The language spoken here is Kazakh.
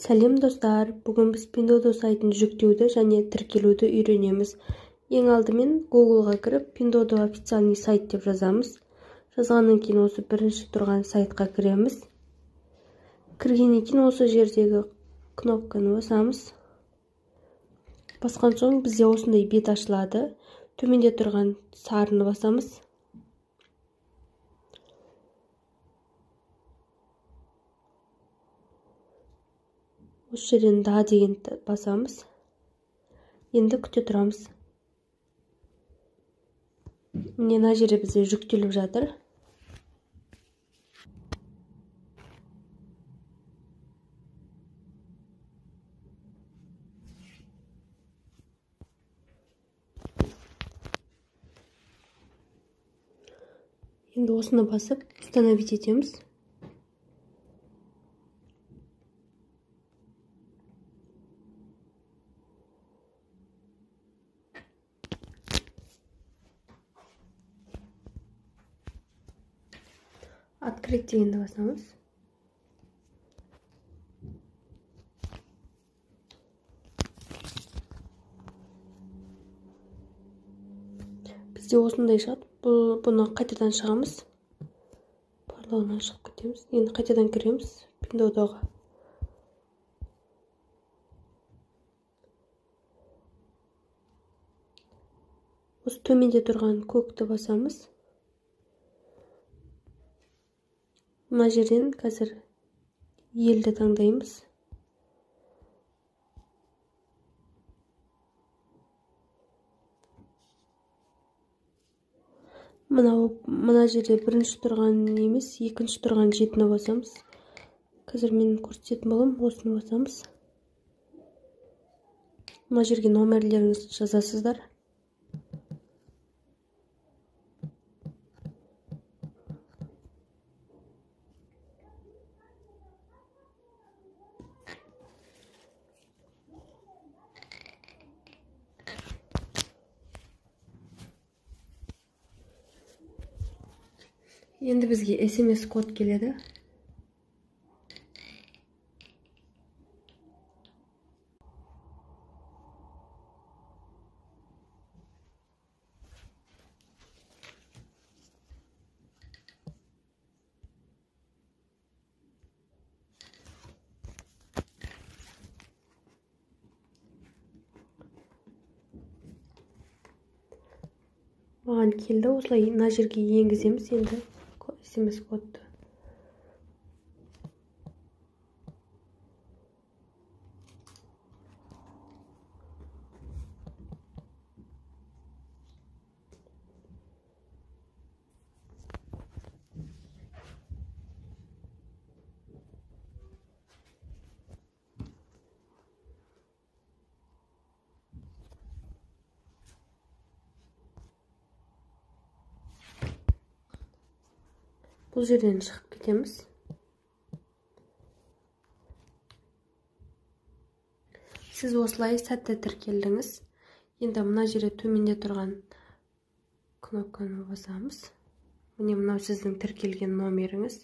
Сәлем достар, бүгін біз Pinduoduo сайтын жүктеуді және тіркелуді үйренеміз. Ең алдымен Google'ға кіріп Pinduoduo официальный сайт деп жазамыз. Жазғаннан кейін осы бірінші тұрған сайтқа кіреміз. Кіргеннен кейін осы жердегі кнопканы басамыз. Басқан соң бізде осындай бет ашылады. Төменде тұрған сарыны басамыз. Осы жерден да дегенді басамыз. Енді күте тұрамыз. Міне мына жерде бізде жүктеліп жатыр. Енді осыны басып установить етеміз. Открыть дегенді басамыз. Бізде осындай шығады. Бұны қайтадан шығамыз. Барлығынан шығып кетеміз. Енді қайтадан кіреміз Pinduoduo'ға. Осы төменде тұрған көкті басамыз. Мына жерден қазір елді таңдаймыз. Мына жерде бірінші тұрған емес, екінші тұрған жетіні басамыз. Қазір мен көрсететін боламын, осыны басамыз. Мына жерге номерлеріңізді жазасыздар. Енді бізге SMS код келеді. Маған келді, осылай мына жерге енгіземіз енді SMS кодты. Бұл жерден шығып кетеміз. Сіз осылай сәтті тіркелдіңіз. Енді мына жерде төменде тұрған кнопканы басамыз. Міне мынау сіздің тіркелген номеріңіз.